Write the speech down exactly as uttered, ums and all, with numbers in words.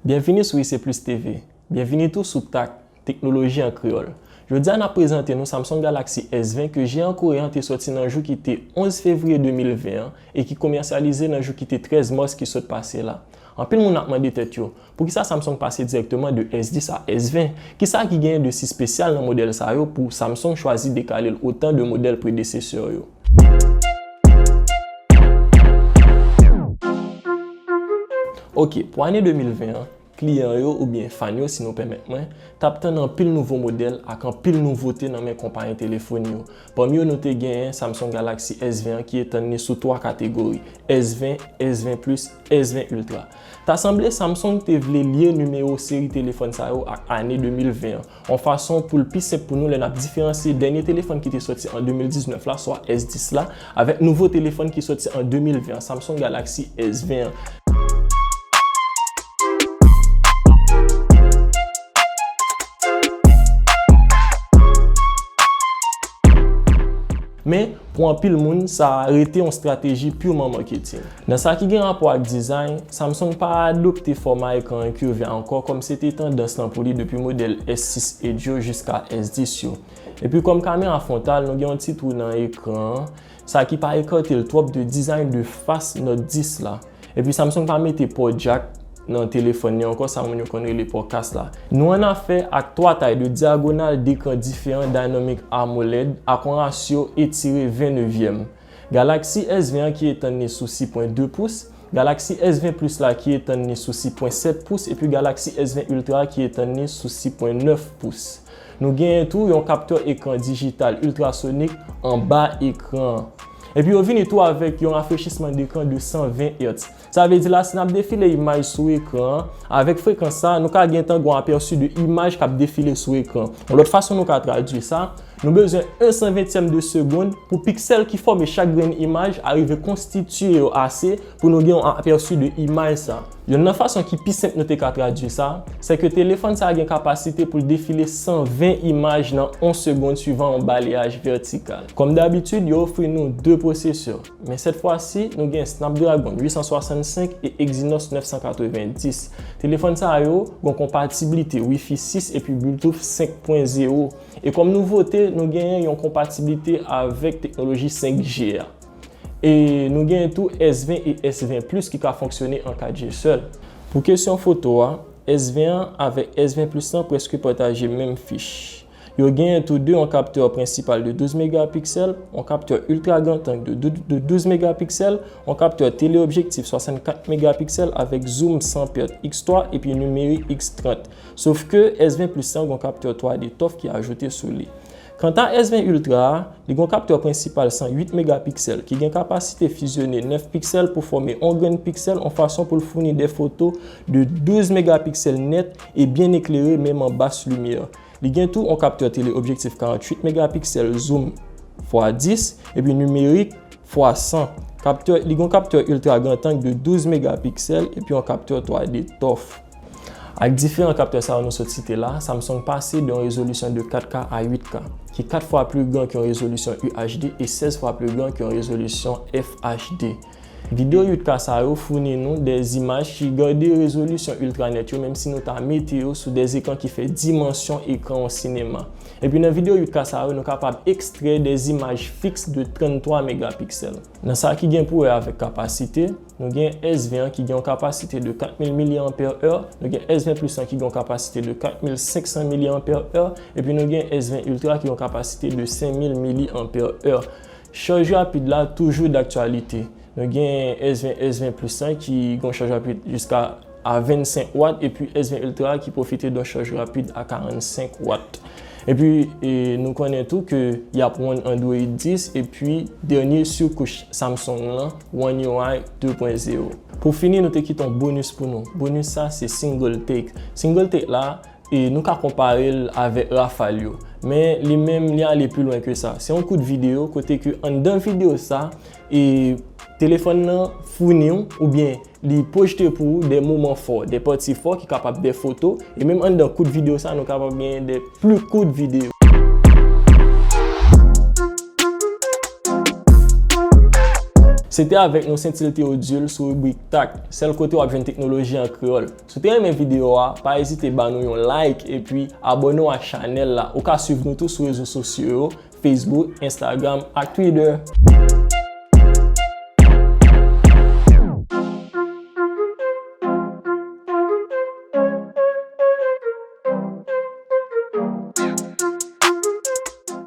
Byenvini sou I C Plus T V. Byenvini tou sou Tak, teknoloji an kreyòl. Jodi a n ap prezante nou Samsung Galaxy S ven ke jeyan koreyen an te sòti nan jou ki te onz fevriye de mil ven an e ki komèsyalize nan jou ki te trèz mas ki sot pase la. Anpil moun ap mande tèt yo, poukisa Samsung pase dirèkteman de S dis a S ven? Kisa ki genyen de si espesyal nan modèl sa yo pou Samsung chwazi dekale l otan de modèl predesesè yo? Ok, pou ane de mil ven an, kliyan yo oubyen fan yo, si nou pèmèt mwen, t ap tann anpil nouvo modèl ak anpil nouvote nan men konpayi telefòn yo. Pami yo, nou te genyen Samsung Galaxy S ven an ki etann li sou twa kategori, S ven, S ven Plus, S ven Ultra. Ta sanble Samsung te vle lye nimewo seri telefòn sa yo ak ane de mil ven an, yon fason pou l pi senp pou nou lè n ap diferansye dènye telefòn ki te sòti an de mil diznèf la, swa S dis la, avèk nouvo telefòn ki sòti an de mil ven an, Samsung Galaxy S ven an. Men, pou anpil moun, sa rete yon estrateji purman marketing. Nan sa ki gen rapò ak dizayn, Samsung pa adopte fòma ekran enkirve a ankò kòm se te tandans lan pou li depi modèl S sis Edge yo jiska S dis yo. Epi kòm kamera fwontal, nou gen yon ti twou nan ekran an, sa ki pa ekate l twòp de dizayn de fas Note dis la. Epi Samsung pa mete pò jack nan telefòn li ankò, sa moun yo konn rele pò kas la. Nou annafè ak twa tay de dyagonal dekran diferan Dynamic AMOLED ak yon rasyo etire ven nevyèm. Galaxy S ven an ki etann li sou sis pwen de pous, Galaxy S ven Plus la ki etann li sou sis pwen sèt pous, epi Galaxy S ven Ultra ki etann li sou sis pwen nèf pous. Nou genyen tou yon kaptè ekran dijital iltrasonik anba ekran an. Epi yo vini tou avèk yon rafrechisman dekran de san ven hertz. Sa vle di la, si n ap defile imaj sou ekran an, avèk frekans sa, nou ka gentan gen yon apèsi de imaj k ap defile sou ekran. Yon lòt fason nou ka tradui sa, nou bezwen yon san ventyèm de segonn pou piksèl ki fòme chak grenn imaj arive konstitye yo ase pou nou gen yon apèsi de imaj sa. Youn nan fason ki pi senp nou te ka tradui sa, se ke telefòn sa a gen kapasite pou l defile san ven imaj nan yon segonn swivan yon baleyaj vètikal. Kòm dabitid, yo ofri nou de pwosesè, men sèt fwa si, nou gen Snapdragon uit san swasannsenk e Exynos nèf san katrevenndis. Telefòn sa yo gen yon konpatiblite Wi-Fi sis epi Bluetooth senk pwen zewo. E kòm nouvote, nou genyen yon konpatiblite avèk teknoloji senk G a. E nou genyen tou S ven e S ven Plus ki ka fonksyone an kat G sèl. Pou kesyon foto a, S ven an avèk S ven Plus lan prèske pataje menm fich. Yo genyen tou de yon kaptè prensipal de douz megapiksèl, yon kaptè ultra grand angle de dou-, de douz megapiksèl, yon kaptè teleobjektif swasannkat megapiksèl avèk zoom san pèt X twa epi nimerik X trant. Sof ke S ven Plus lan gen yon kaptè twa D ToF ki ajoute sou li. Kanta S ven Ultra a, li gen yon kaptè prensipal san uit megapiksèl ki gen kapasite fizyone nèf piksèl pou fòme yon grenn piksèl yon fason pou l founi de foto de douz megapiksèl nèt e byen eklere menm an bas limyè. Li gen tou yon kaptè teleobjektif karanntuit megapiksèl zoom fwa dis epi nimerik fwa san. Kaptè, li gen yon kaptè ultra grand angle de douz megapiksèl epi yon kaptè twa D ToF. Ak diferan kaptè sa yo nou sot site la, Samsung pase de yon rezolisyon de kat K a uit K, ki kat fwa pli gran ke yon rezolisyon U H D e sèz fwa pli gran ke yon rezolisyon F H D. Videyo uit K sa yo founi nou de imaj ki gade rezolisyon iltra nèt yo, menm si nou ta mete yo sou de ekran ki fè dimansyon ekran yon sinema. Epi nan videyo uit K sa yo, nou kapab ekstrè de imaj fiks de tranntwa megapiksèl. Nan sa ki gen pou wè avèk kapasite, nou gen S ven an ki gen yon kapasite de kat mil milianpè è, nou gen S ven Plus an ki gen yon kapasite de kat mil senk san milianpè è, epi nou gen S ven Ultra ki gen yon kapasite de senk mil milianpè è. Chaj rapid la toujou daktyalite. Nou gen S ven, S ven Plus lan ki gen yon chaj rapid jiska a vennsenk wat, epi S ven Ultra ki pwofite de yon chaj rapid a karannsenk wat. Epi, e, nou konnen tou ke y ap rann Android dis, epi dènye sikouch Samsung lan, One U I de pwen zewo. Pou fini, nou te kite yon bonis pou nou. Bonis sa, se Single Take. Single Take la, e nou ka konpare l avèk rafal yo. Men li menm, li ale pi lwen ke sa. Se yon kout videyo, kote ke anndan videyo sa, e telefòn nan founi w, oubyen li pwojte pou ou de moman fò, de pati fò ki kapab de foto, e menm anndan kout videyo sa, nou kapab genyen de pli kout videyo. Se te avèk nou Saintil Théodule sou ribrik Tak, sèl kote w ap jwenn teknoloji an kreyòl. Si w te renmen videyo a, pa ezite ba nou yon like epi abòne w ak chanèl la. Ou ka swiv nou tou sou rezo sosyo yo, Facebook, Instagram ak Twitter.